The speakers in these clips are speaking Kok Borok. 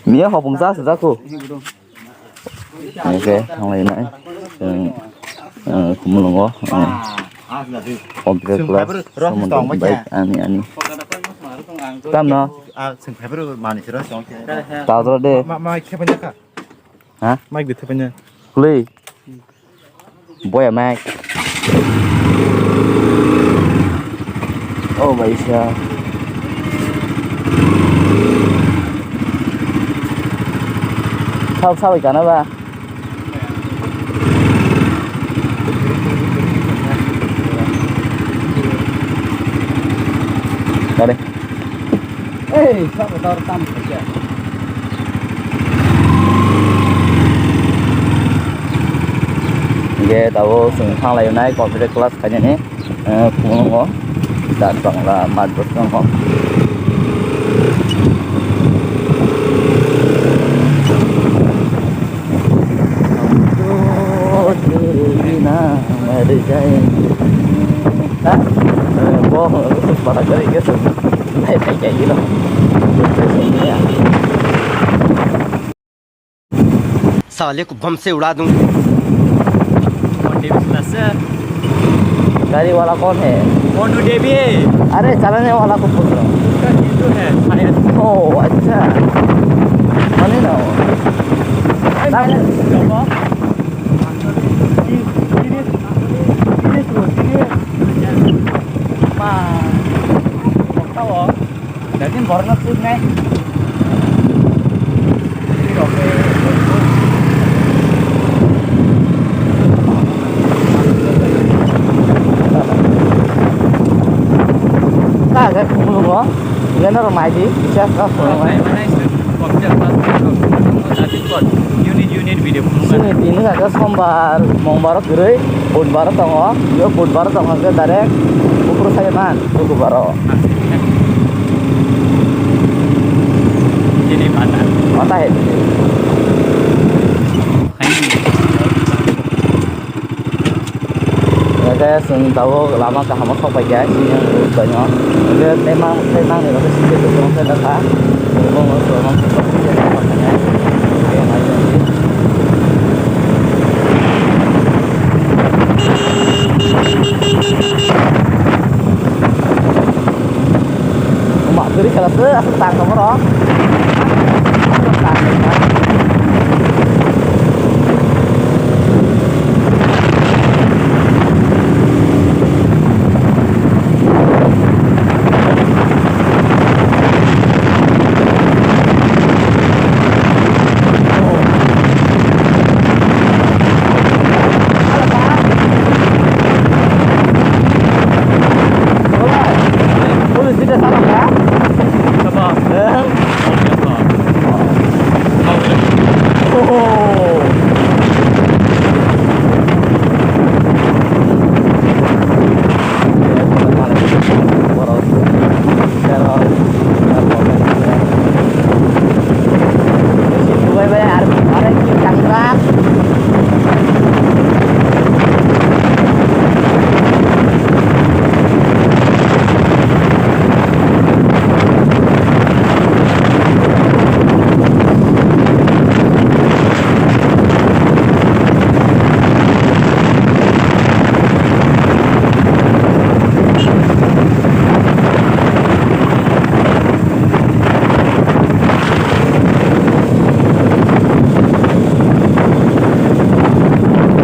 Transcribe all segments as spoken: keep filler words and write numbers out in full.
Miya hopung sa sejako. Oke, thanglainai. Chwng, eh, Khumulwngo, eh, computer class, somondo bike ani, ani. Tamno? Tadro de. Ha? Mike de thepanya. Play. Boya Mac. Oh, baisa. Sab, sabai kana ba? Kare. Ei, sabo tor tam khaja. Hingke tabuk chwng thanglai nai computer class khainani, eh, phungo da tongla mat bwskango. साले को बम से उड़ा दूं। कौन देवी सुना सर? गाड़ी वाला कौन है? मोनू देवी। अरे, चलाने वाला को पूछ रहा हूँ। उसका हिंदू है, शायद। ओ, अच्छा। माने ना हो। अरे, ना। मैंने जवाब। Ka ga khumulungo, gana ro mai di, bisa ka khumulungo. Unit, unit video phunukha. Sini tini kaka sombar, mongbar kwrwi, budbar tongo, yo budbar tongo ke direct, buphuru sai man, buphuru baro. Ini mana? Mata he. Hingke chwng tabuk lama kaham o sok pai kha, sini ang ruk bai no. Hingke tei mang, tei mang ni bagwi sini tong khe da kha. Bo no so mang sok pai kha. Mak gari kala se asal tang kamu ro.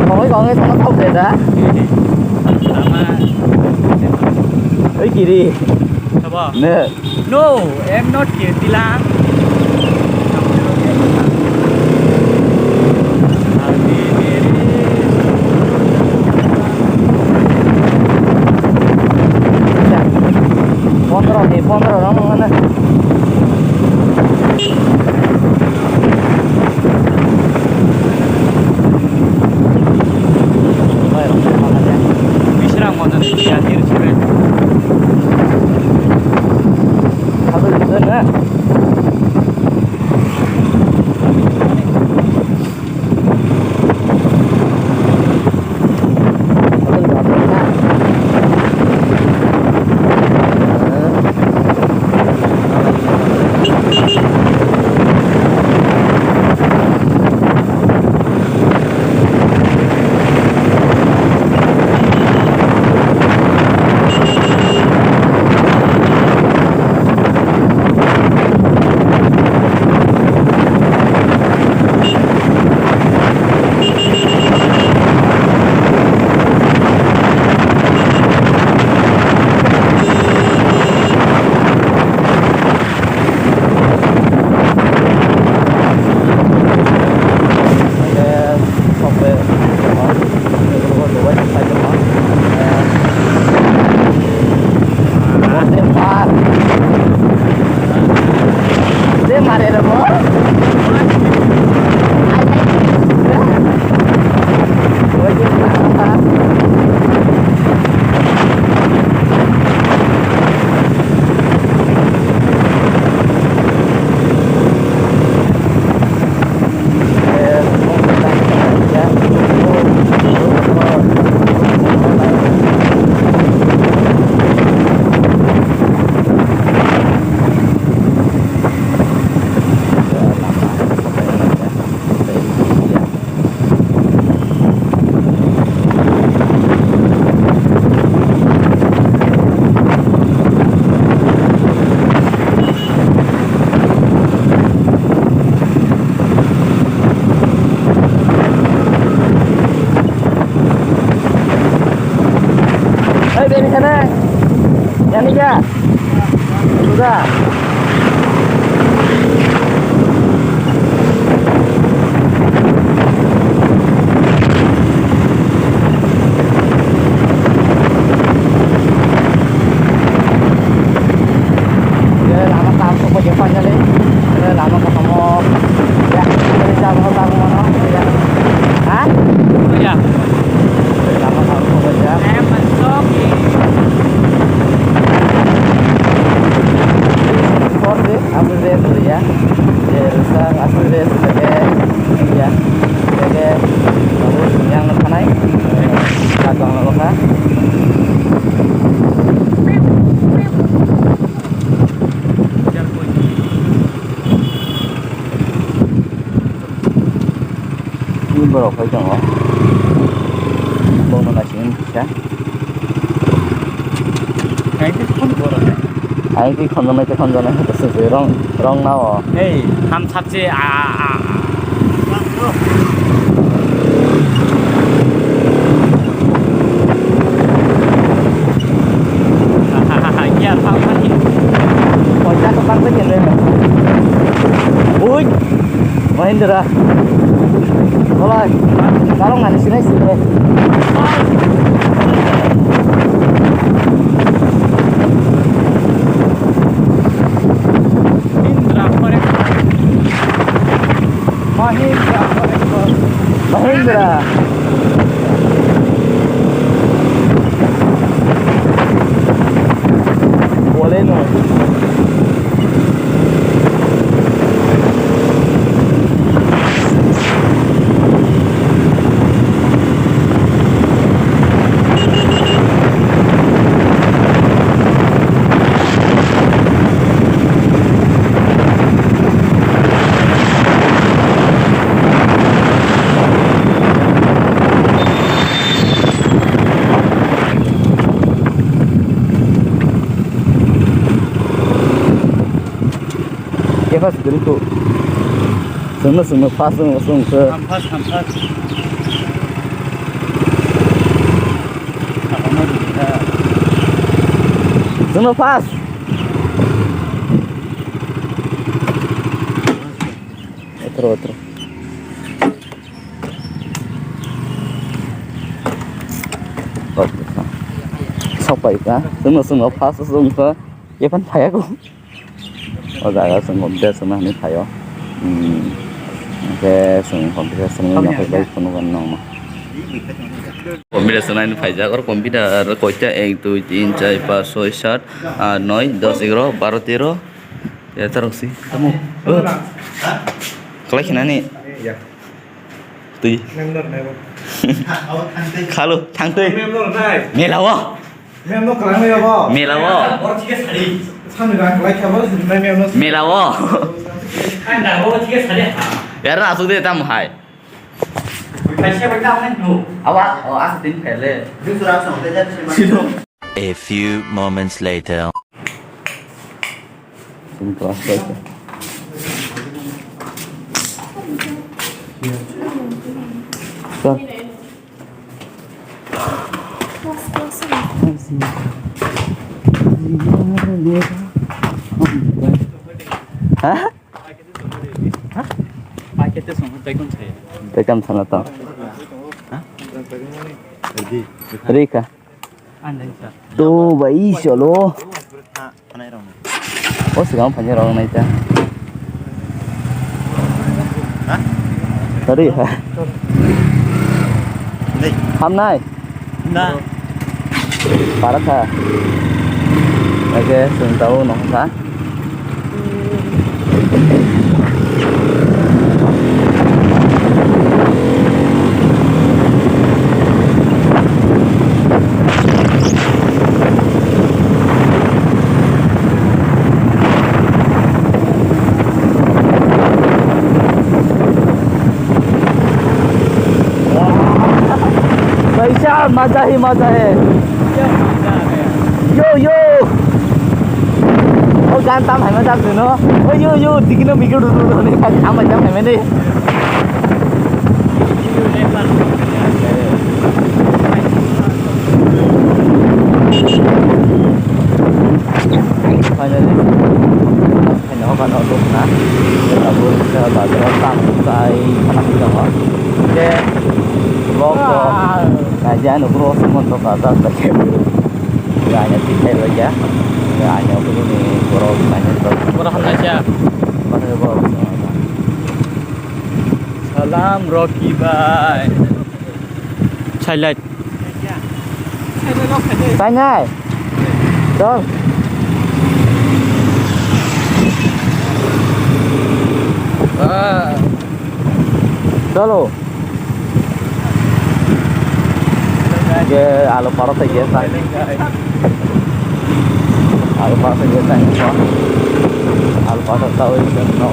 Kongoi kongoi sana tau khe da. Oi kiri. Sabo? Ne. No, I am not Kirtila. Pondro ni, pondro rong mana? Bisrang mono ni ya dir sire. Habis itu na. Iya. Sudah. Ye, lama kaham kok je panjang le. Ye, lama kaham kok. Ya, dari jam kau tahu mana? Ya. Hah? Iya. Lama kaham kok je. Eh, masuk. Sport deh, aku deh dulu ya. Ye, sang aku deh sebagai ya. Sebagai aku yang tanai. Kata apa? Ni borok hai tongo. Bono naisingni kisa. Kaisa phone borok hai. Ai ki khonjamai te khonjamai hai se rong, rong nao. Hey, ham thap se a a a. Iya, pang pang. Poisa ko pang pang ni. Ui, Mahindra. Bolai, tolong nani sinai sinai. Mahindra Forex. Mahindra Forex. Mahindra. Boleh no. Khe phas gwnang kho. Chwngno, chwngno phas wng, wng khe. Ham phas, ham phas. Chwngno phas. Otro, otro. Sok pai ka. Chwngno, chwngno phas wng khe. Ephan phaiya kho. O jaga chwng hom de chwngno hinwi phaio. Hmm. Hwnkhe chwng hom de chwngno nokhe bai phunukgo nongno. Computer chwngno hinwi phaijak, oro computer koita ek, dui, tin, char, panch, choi, sat, aat, noi, dos, egaro, baro, tero. Ya, tarok si. Tamo. Oh. Kwlai khinani. Ya. Twi. Mem no rwnai bo. Khalo, thang twi. Mem no rwnai. Mela o. Mem no kwlangmaya bo. Mela o. Boro thike sari. Sani rang kwlai kha bo, rwnai mem no. Mela o. Ang da bo thike sari ha. Yara asuk de tam hai. Kaisa bai tam nai no. Awa, o asa tin phele. Dusra sa hote jat se ma. Sino. A few moments later. Sini kelas berapa? Sir. Hah? Hah? Pakai tu semua tekan saya. Tekan sana tau. Hah? Rika. Andai, sir. Tu bai solo. O sing ang phanya rong nai ta. Ha? Tari ha. Nei. Ham nai. Na. Para kha. Oke, sing tau nong kha. Paisa maza hi maza hai. Yo, yo. O gan tam hai ma tam no. O yo, yo, dikino mikir du du du ne ka tam hai tam hai ma ne. Tabuk kisa bazaro tamo chai khana hwnwi tongo. Hwnkhe vlog rok naidi ano bro se monthokha, just like khaina thik khai rwkya. Ani okoloni borok naina rwkya. Borok hamlaisa. Borok. Salam Rocky bhai. Silent. Tangai. Chol. Cholo. Je alu parot hai gaya sa. Alu parot hai gaya sa. Alu parot hai gaya sa.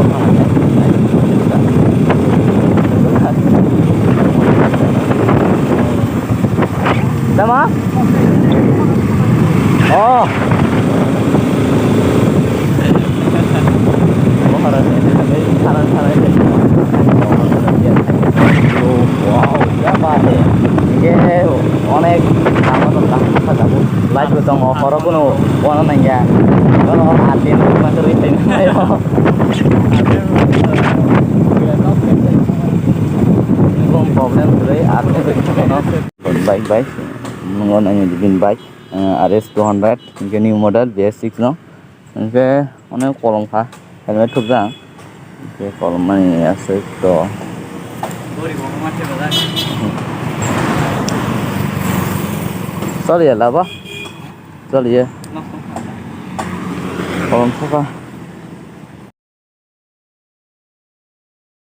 Tama? Oh. Wow, ya bate. Onek lama to kaham kha jago. Light bo tongo, horo kuno bono nangya. Bono ati no ma to ri thai nai. Problem kwrwi, ati no. Bike, bike. Nungo nangya bini bike. R S two hundred, hwnkhe new model B S six no. Hwnkhe onek kolom kha, helmet thupjak. Hwnkhe kolom mani aswk to. Choliya labo? Choliya. Kolom thupha.